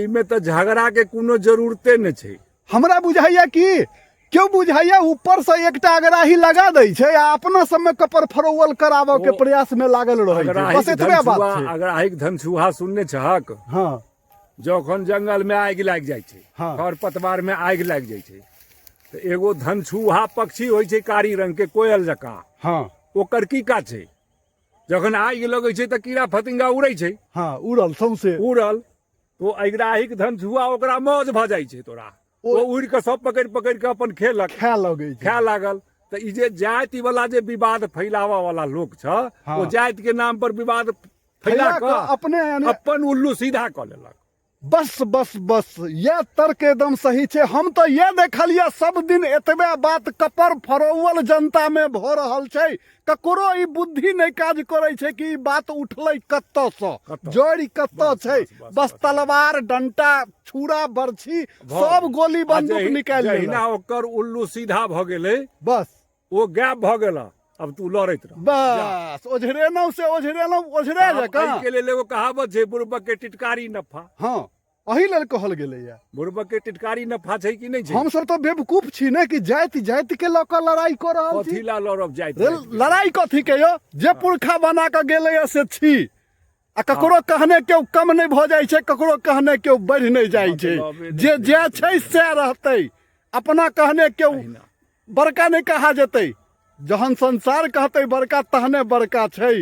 एहिमे तऽ झगड़ाके कोनो जरूरते नहि छै। हमरा बुझाइया कि केओ बुझाइया ऊपर से एकटा अगराही लगा दै छै आ अपना सबमे कपर फरौवल कराबऽ के ओ प्रयास में लागल रहै छै, बस अगराहीक एतबे बात धनछुआ छै। अगराहीक धनछुहा सुनने छहक? हँ। जखन जंगल में आगि लागि जाइ छै, हँ। खर पतवार में आगि लागि जाइ छै, तऽ एगो धनछुहा पक्षी होइ छै कारी रंग के कोयल जकाँ। हँ। ओकर की काज छै? जखन आगि लगै छै तऽ कीड़ा फतिंगा उड़ै छै। हँ, उड़ल सौंसे। उड़ल तो अगराहीक धनछुआ ओकरा मौज भऽ जाइ छै तोरा, ओ उड़ि कऽ सब पकड़ि पकड़ि कऽ अपन खेलक, खाय लगै छै, खाय लागल। तऽ ई जे जाति वाला जे विवाद फैलाबऽ वाला लोक छ, हँ। ओ जाति के नाम पर विवाद फैला फैला कऽ कऽ अपने यानी अपन उल्लू सीधा कऽ लेलक। बस बस बस, यह तर्क एकदम सही छै। हम तऽ यह देखलियै सब दिन एतबे बात कपर फरौवल जनता में भऽ रहल छै, ककरो ई बुद्धि नहि काज करै छै कि ई बात उठलै कतऽसँ, कतऽ? जड़ि कतऽ बस, छै। बस, बस, बस बस। तलवार डंटा छुरा बरछी भऽ सब गेल। गोली आ बंदूक निकालि जहिना लेलक। ओकर उल्लू सीधा भऽ गेलै, बस ओ गायब भऽ गेल, अब तू लड़ैत रह। बस ओझरेलहुँ से ओझरेलहुँ, ओझरे आब जकाँ। एहिके लेल एगो कहावत छै, बुड़बक के टिटकारी नफा। हँ, एहि लेल कहल गेलैया बुड़बक के टिटकारी नफा छै कि नहि छै? हमसब तऽ बेवकूफ छी ने कि जाति जाति के लऽ कऽ लड़ाई कऽ रहल छी। कथी ला लड़ब जाति रे, जाति के? लड़ाई कथी के यौ? जे पुरखा बना कऽ गेलैया से छी, आ ककरो कहने केओ कम नहि भऽ जाइ छै, ककरो कहने केओ बढ़ि नहि जाइ छै। मतलबे नहि जे छै। जे छै सएह रहतै, अपना कहने केओ अहिना। बड़का नहि कहा जेतै। जहन संसार कहतै बड़का तहने बड़का छै।